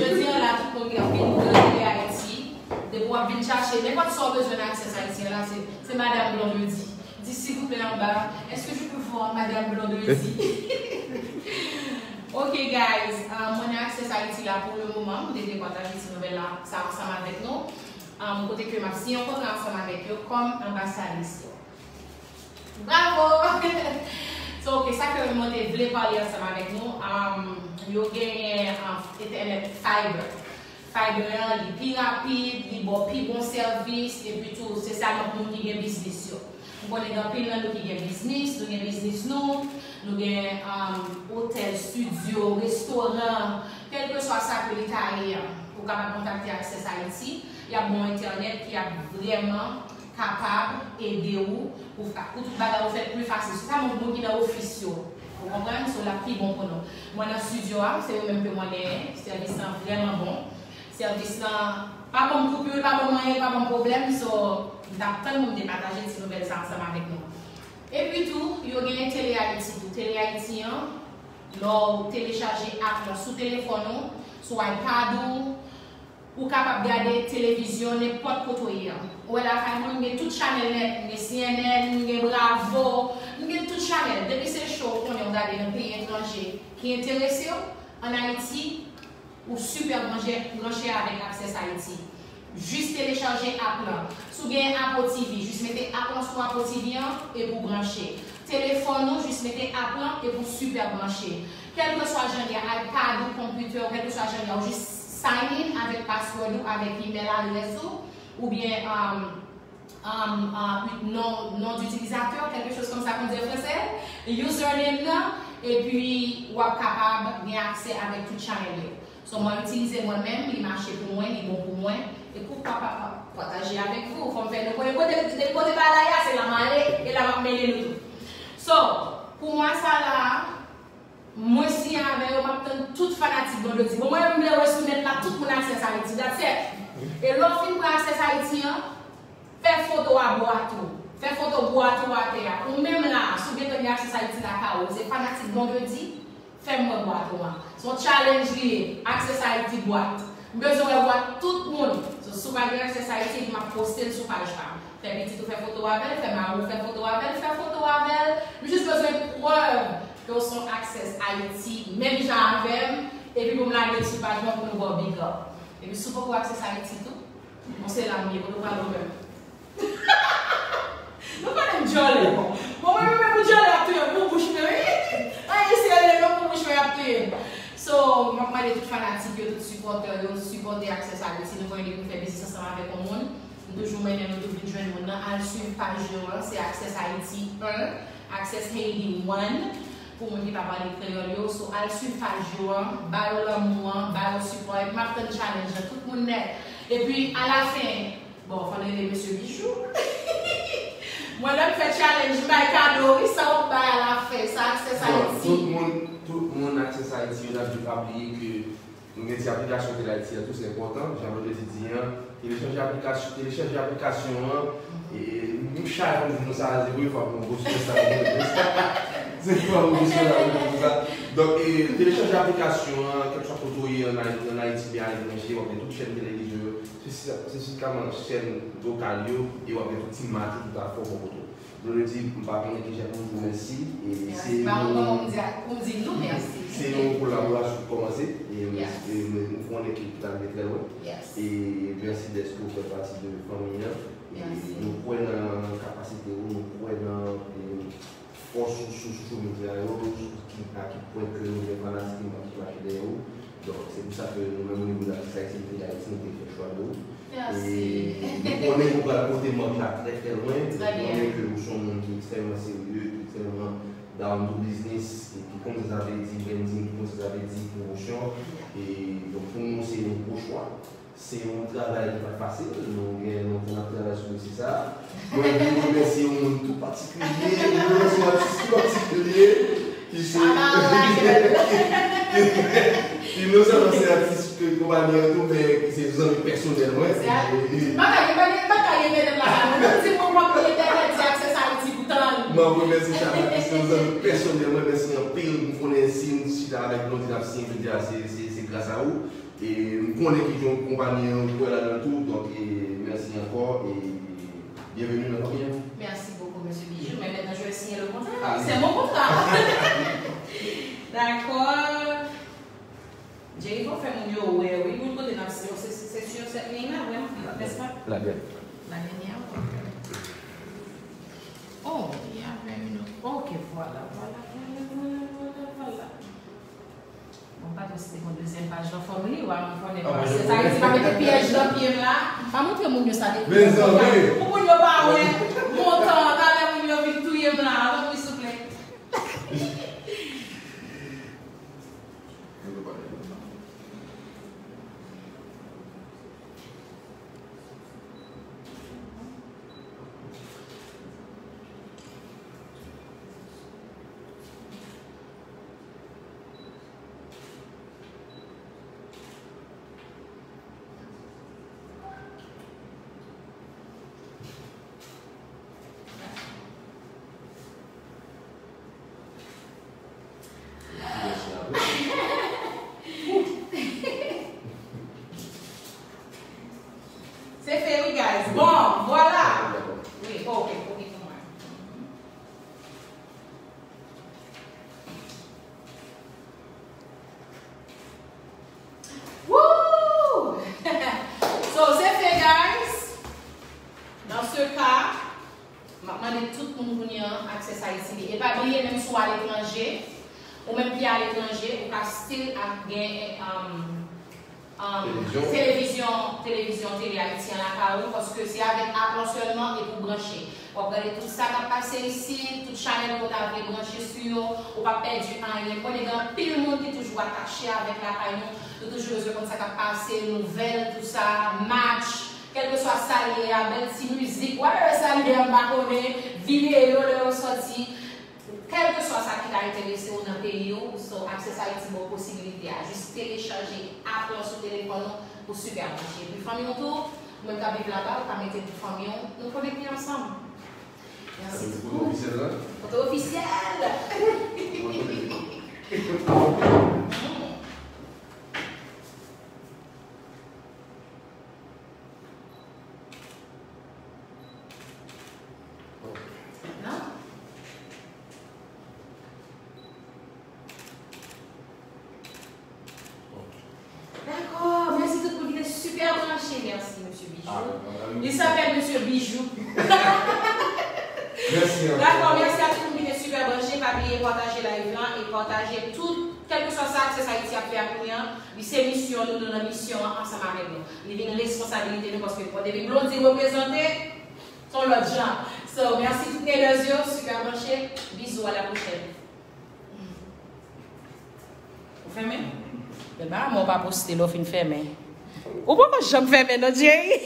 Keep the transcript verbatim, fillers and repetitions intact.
Jodi a la, tout moun ki ap vin Blondedy Haïti, depi w ap vin chache nenpòt sa w bezwen nan Access Haïti an la, se, se Madame Blondedy. Di, s'il vous plaît, anba, est-ce que je peux voir Madame Blondedy? Ok, guys, euh, mwen nan Access Haïti la pou le moman. Mwen te vle pataje ti nouvèl la, sa ansanm avèk nou. Um, kote ke m ap siyen yon kontra ansanm avèk yo kòm anbasadris yo. Bravo! So, ok, sa ke mwen te vle pale ansanm avèk nou, um, yo genyen, um, entènèt fiber. Fiber an, li pi rapid, li ba w pi bon sèvis, epi tou, se sèlman pou moun ki gen biznis yo. M konnen gen anpil nan nou ki gen biznis, nou gen biznis nou, nou gen, um, otèl, estidyo, restoran, kèlkeswa sa ke li ta ye an. Ou kapab kontakte Access Haïti, y ap ba w entènèt ki ap vrèman kapab ede w pou, pou tout bagay ou fèt pli fasil. Se sèlman moun ki nan ofis yo. Ou konprann? So, l ap pi bon pou nou. Mwen nan estidyo a, se yo menm ke mwen genyen. Sèvis lan vrèman bon. Sèvis lan pa ban m koupi, pa ban m anyen, pa ban m pwoblèm. So, m t ap tann pou m te pataje ti nouvèl sa ansanm avèk nou. Epi tou, yo genyen Tele Haïti tou. Tele Haïti an, lè w telechaje app lan sou telefòn ou, sou iPad ou, ou kapab gade televizyon nenpòt kote w ye an. Ou wè lakay mwen, m gen tout chanèl nèt, m gen C N N, m gen Bravo, m gen tout chanèl. Depi se show ou konnen w gade nan peyi etranje ki enterese w, ann Ayiti, ou sipè branche, branche avèk Access Haïti. Jis telechaje app lan. Si w gen Apple T V, jis mete app lan sou Apple T V an epi w branche. Telefòn ou, jis mete app lan epi w sipè branche. Kèlkeswa jan l ye a, iPad ou, konpitè ou, kèlkeswa jan l ye a, ou jis sign in avèk password ou, avèk email adrès ou, oubyen, um, um, uh, non, non d'utilisateur, quelque chose comme ça qu'on dit en français, username nan, epi w ap kapab gen aksè avèk tout chanèl yo. So, mwen itilize mwen menm, li mache pou mwen, li bon pou mwen, e poukwa pa, pa pataje avèk vou? Fò m fè nou konnen kote, depi kote bagay la ye a, se la m ale, e la m ap mennen nou tou. So, pou mwa sa la, mwen siyen avè yo, m ap tann tout fanatik Blondedy. Bon, mwen menm, m vle wè sou nèt la, tout moun Access Haïti, that's it. E lè w fin pran Access Haïti an, fè foto a bwat ou. Fè foto bwat ou atè a. Ou menm la, si w gentan gen Access Haïti lakay ou, se fanatik Blondedy, fè m wè bwat ou an. Se yon challenge li ye, Access Haïti bwat. M bezwen wè bwat tout moun. So, si w pa gen Access Haïti, m ap poste l sou paj pa m. Fè pitit ou fè foto avè l, fè mari w fè foto avè l, fè foto avè l. M jis bezwen prèv ke w se yon Access Haïti, menm jan avè m, epi pou m lage l sou paj mwen pou nou ba w big up. Epi si w poko Access Haïti tou, bon, se la m ye, kote w prale ou menm? Nou konnen m djòlè. Bon, mwen menm pou djòlè ap touye m pou bouch mwen, wi. Anyen serye non, pou bouch mwen ap touye m. So, m ap mande tout fanatik yo, tout sipòtè yo, sipòte Access Haïti. Nou konnen depi nou fè biznis ansanm avèk yon moun, nou toujou mennen nou tou vin jwenn moun nan. Al swiv paj yo an, se Access Haïti un, Access Haiti one, pou moun ki pa pale kreyòl yo. So, al swiv paj yo an, ba yo lanmou an, ba yo sipò. Epi m ap tann challenge nan tout moun nèt. Epi, alafen, bon, fò n rele mesye Bijou. Mwen, lè m fè challenge, m bay kado, wi, sa w ap bay alafen, sa Access Bon, Haïti. Tout moun, tout moun Access Haïti yo, n ap di pa bliye ke nou gen ti aplikasyon Tele Haïti an tou, se enpòtan. Jan Blondedy di an, telechaje aplikasyon, telechaje aplikasyon an. E, nou chay fò m di nou sa, se premye fwa pou nou gwo sipè sa, nou gwo sipè sa. Se premye fwa pou nou gwo sipè sa, nou gwo sipè sa. Donk, e, telechaje aplikasyon an, kèlkeswa kote w ye ann Ay-, ann Ayiti oubyen aletranje, w ap gen tout chèn televizyon yo. Spesifikaman chèn lokal yo, e w ap gen tout Ti Mati, tout afè w bò kote w. Blondedy, m pa konnen kijan pou m di w mèsi. E Mèsi se ba ou yon, kòman pou m di, pou m di nou mèsi. Se yon kolaborasyon ki kòmanse. E Yes. e nou konnen ke li pral rive trè lwen. Yes. E mèsi dèske w fè pati de fanmi an. E Mèsi. nou kwè nan kapasite w, nou kwè nan e, fòs ou sou social media yo, ki, a ki pwen ke nou gen fanatik ki, ki mache dèyè ou. Donk, se pou sa ke nou menm, o nivo de Access Haïti, nou te Ayiti, nou te fè chwa de ou. Mèsi. E nou konnen nou pral pote mak la trè, trè lwen. Trè byen. Nou konnen ke ou se yon moun ki ekstrèmman serye, ki ekstrèmman down to business, e ki konn sa sa vle di branding, ki konn sa sa vle di pwomosyon. E donk, pou nou, se yon gwo chwa. Se yon travay ki pa t fasil, nou gen lontan n ap travay sou dosye sa a. Mwen vle remèsye yon moun tou patikilye, yon atis tou patikilye, ki se, ki non sèlman se atis ke konpayi an tou, men ki se zanmi pèsonèl mwen. Se a-, m pa ka, m pa ka, m pa ka gen medam la, la. Mwen menm di mwen, mwen pran entènèt, di Access Haïti pou tann. Mwen remèsye Shabba, ki se yon zanmi pèsonèl mwen, mèsi anpil, m konnen si m chita avèk Blondedy, n ap siyen jodi a, se, se, se gras a ou. E m konnen ki jan konpayi an kwè ladan l tou, donk, e, mèsi ankò, e byenveni nan fanmi an. Merci beaucoup, monsieur Bijou, mais maintenant je vais signer le contrat. Ah, oui. C'est mon contrat. D'accord. Jerry, fò fè moun yo wè, wi, moun kote n ap se, se, se sur cette ligne-là, vraiment, n'est-ce pas? La dernière. La dernière, ok. Oh, il y avait une autre. Ok, voilà, voilà, voilà. Bon, pa tou si te gon dezyèm paj nan fòm li, w a m konnen. Ah, pa se sa, di pa mete pyèj nan pye m la. Pa montre moun yo sa depi. Mezanmi. Pou moun yo pa wè montan an, talè moun yo vin touye m la, avan wi, souple. Se fè wi, guys. Bon, vwala. Wi, ok, ok pou mwen. Woo! So, se fè, guys. Dans ce cas, m ap mande tout moun kounye a Access Haïti li. E pa bliye, menm si w aletranje, ou menm ki aletranje, ou ka still ap gen, um, um, televizyon, televizyon, televizyon, tele ayisyen lakay ou, paske se avèk aplan sèlman epi w branche. W ap gade tout sa k ap pase isit, tout chanèl ke w ta vle branche sou yo, ou p ap pèdi anyen. M konnen gen anpil moun ki toujou atache avèk lakay nou, nou toujou bezwen konn sa k ap pase, nouvèl, tout sa, match, kèlkeswa sa l ye a, bèl ti mizik, whatever sa l ye a, m pa konnen, videyo lè yo sòti. Kèlkeswa sa ki ta enterese w nan peyi w, so Access Haïti ba w posibilite a. Jis telechaje app lan sou telefòn ou pou Super Branché. Epi fanmi w tou, ou menm k ap viv laba, ou ka mete l pou fanmi w, nou konekte ansanm. Mèsi. Sa vle di foto ofisyèl la? Foto ofisyèl! Foto ofisyèl. Non? Dakò, mèsi tout moun ki te super branche. Mèsi, mesye Bijou. Ah, wi, wi, wi. Li se apèl mesye Bijou. Mèsi ankò. Dakò, mèsi a tout moun ki te super branche. Pa bliye pataje live lan e pataje tout, kèlkeswa sa Access Haïti ap fè a kounye a. Li se misyon nou, nou nan misyon an ansanm avèk nou. Li vin responsabilite nou paske bon, depi Blondy reprezante, se yon lòt jan. So, mèsi tout haters yo, super branche. Bizou, à la prochaine. Ou fèmen? Bèl bagay, men w pa poste lè w fin fèmen. Ou poko janm fèmen non, Jerry.